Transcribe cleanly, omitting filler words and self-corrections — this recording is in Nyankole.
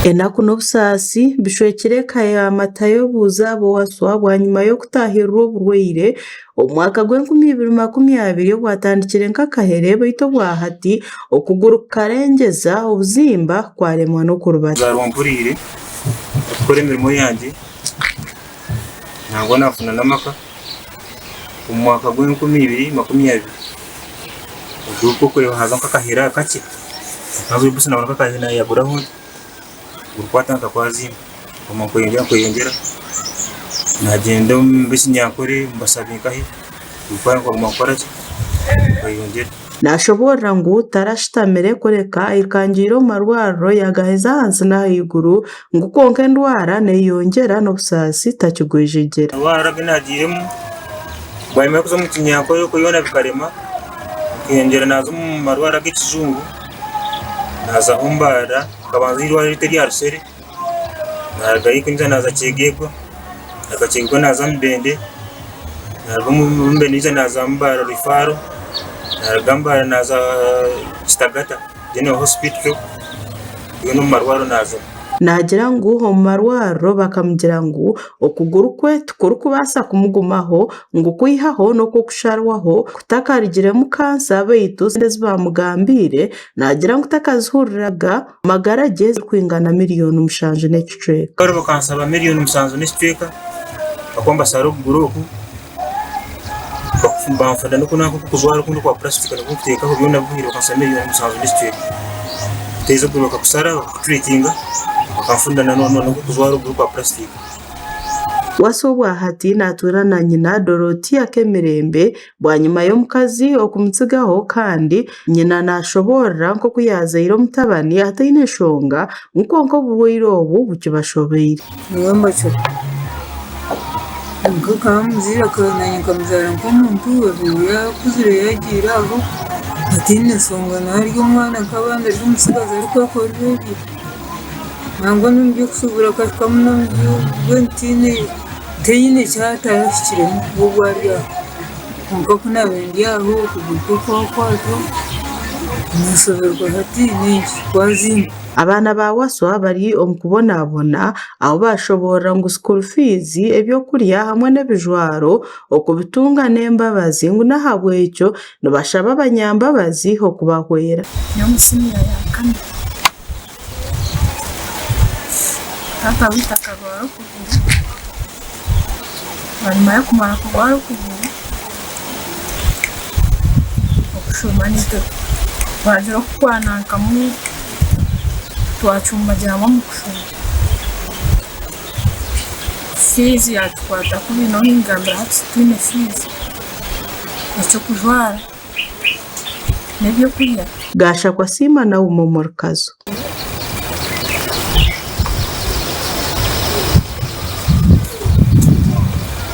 Enaku n'obusaasi bishwekire eka ya Matayo Buuzaabo Waswa bwanyima y'okutaahirirwa oburwaire omu mwaka gw'enkumi ibiri makumi abiri obwatandikire nk'akahere beitu obwahati okuguru kukarengyeza obuzimba kwaremwa n'okurubata. Nzaarwa mpuriire okukora emirimo yangye nangwa naafuna n'amaka omu mwaka gw'enkumi ibiri makumi abiri. Ogwo ogw'okureeba haaza nk'akaheera kakye, haza ogu nabona nk'akaheera naayaguraho nti, gurikwata kwazimba nguma nkweyongyera nkweyongyera, naagyenda omu b'ekinyankore omu basabi nkahi, gurikuguma nikukora ki, nikweyongyera. Nashoboorora ngu tarashutamire kureka airukangiire omu marwariro yagaheza ahansi n'ahaiguru ngu kwonka endwara neyeyongyera n'obusaasi takigwejegyera. Amarwariro agu naagiiremu bwanyima y'okuza omu kinyankore okwo yoona bikarema, nkeyongyera naaza omu marwariro ag'ekijungu, naazaho mbarara, nkabanza eirwariro eritu erya Rusere, narugayo kwija naaza Kyegegwa, naruga Kyegegwa naaza Mubende, naruga Mubende naija naaza Mbarara Referral, naruga Mbarara naaza Kitagata General Hospital, mbwenu omu marwariro naazamu. Naagira ngu omu marwariro bakamugira ngu okuguru kwe tikurikubaasa kumugumaho ngu kwihaho n'okw'okusharwaho kutakarugiremu kansa beitu sente ezi baamugambiire naagira ngu takazihuriraga amagara gye zirikwingana miriyoni mushanju n'ekicweka. Bari bakansaba miriyoni mushanju n'ekicweka ahakuba mbashara okuguru oku banfuna n'oku kujwara okundi okwa purasitika nikwo nkuteekaho byona bihweire bakansaba miriyoni mushanju n'ekicweka. Kuteeza okuguru bakakushara bakakutureetinga bakanfuna n'okujwara okuguru kwa purasitika. Wasu obwahati natuura na nyina Dorotia Kemirembe bwanyima y'omukazi okumutsigaho kandi nyina nashoboorora nk'oku yaazaire omutabani ataine nshonga ngu kwonka oburwaire obu bukibashobeire. Nyowe mbakira. Kwonka akaba omuzaire nanye nkamuzaara nk'omuntu obu yaakuzire yaagiire aho ataine nshonga nawe ari omwana nk'abandi ari omutsigazi arikwekorera ebye. Nangwa n'omu by'okushuubura akahikamu n'omu mbwenu tihaine tihaine eki atarahikiremu obu ari aho. Kwonka ku naabaire ndi aho okuguru kwe kwakwatwa naashoberwa hati n'enki kwazimba. Abaana ba Waswa bari omu kubonabona ahu bashoboorora ngu school fees, ebyokurya hamwe n'ebijwaro okubitunga n'embabazi ngu n'ahabw'ekyo nibashaba abanyambabazi okubahwera. Ndi omu siniya ya kana. Taata waitu akarwara okuguru. Bwanyima y'okumara kurwara okuguru, okushoma naitwe twagira oku twanankamu twacumbagiramu omu kushoma. Fiizi yaatukwata kubi n'obu nkugambira hati titwine fiizi, eky'okujwara n'ebyokurya. Gashakwa Siima Naomi omuri Kazo.